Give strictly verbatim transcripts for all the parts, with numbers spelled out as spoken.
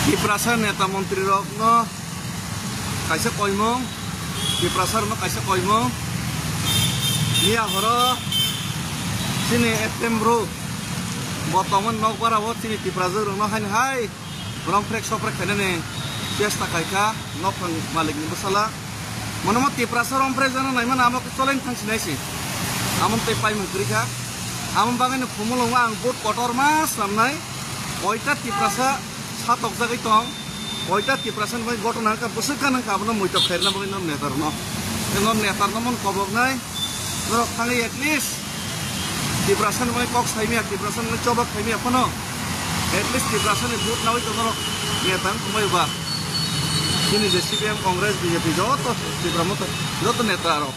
Tiprasa neta montri rokno kaisa koimung, Tiprasa rokno kaisa koimung. Miya horo chini F M bro bo tongmani nokbar o chini Tiprasa rokno haini hai romprek soprek khainani chesta khaikha nokphang malikni bwsala. Mono mo Tiprasa romprek jana naimani amo challenge thang sinai si. Amo tei paimung kwrwi kha. Amo bagwi no khumulungo ang vote kotor ma swnamnai. Koita Tiprasa satokjagwi tong. Koita Tiprasa ni bagwi gotona wngkha, bwswk gana wngkha, abono muitok khairna bagwi no netarno. No netarno mon koboknai. Norok thangwi at least Tiprasa ni bagwi kok saimya, Tiprasa ni bagwi chobak saimya phano. At least Tiprasa ni vote nawi to norok neta wng tongbai ba. Chini je C P M, Congress, B J P joto Tipra Motha joto neta rok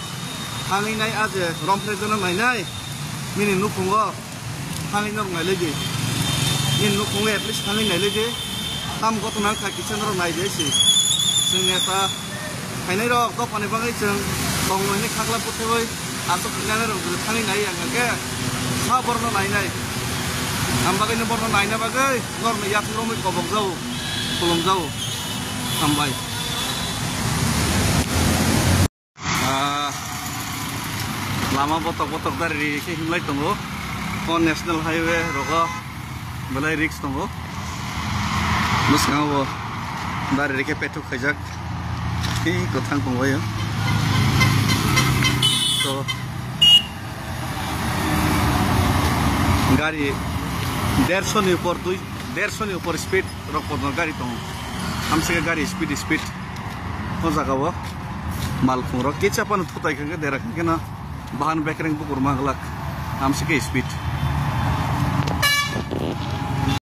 thangwi nai a je romprek jana nainai. Nini nukhungo thangwi norok nailai di. Nini nukhungo at least thangwi nailai di. Tam gotona wngkha kisa norok nai di si. Chwng neta khainai rok dophani bagwi chwng tongmani khakla bwthaiwi aswk khainai rok thangwi nai ang khe sa borno nainai. Am bagwi no borno naina bagwi norokno yathek romwi kobok jao, khulum jao. Hambai. Ah, lama botok botok dari ri khe himlai tongo. O National Highway rogo belai risk tongo. Bwskango bo dari ri khe petrol khaijak. Hi kwthang tongbaio. To gari dershoni upor dui, dershoni upor speed rok podno gari tongo. Amsike gari speed speed. O jaga o malkhung rok kisa phano thutai kha khe dera kha khe no bahan bekreng bukur ma glak. Amsike speed.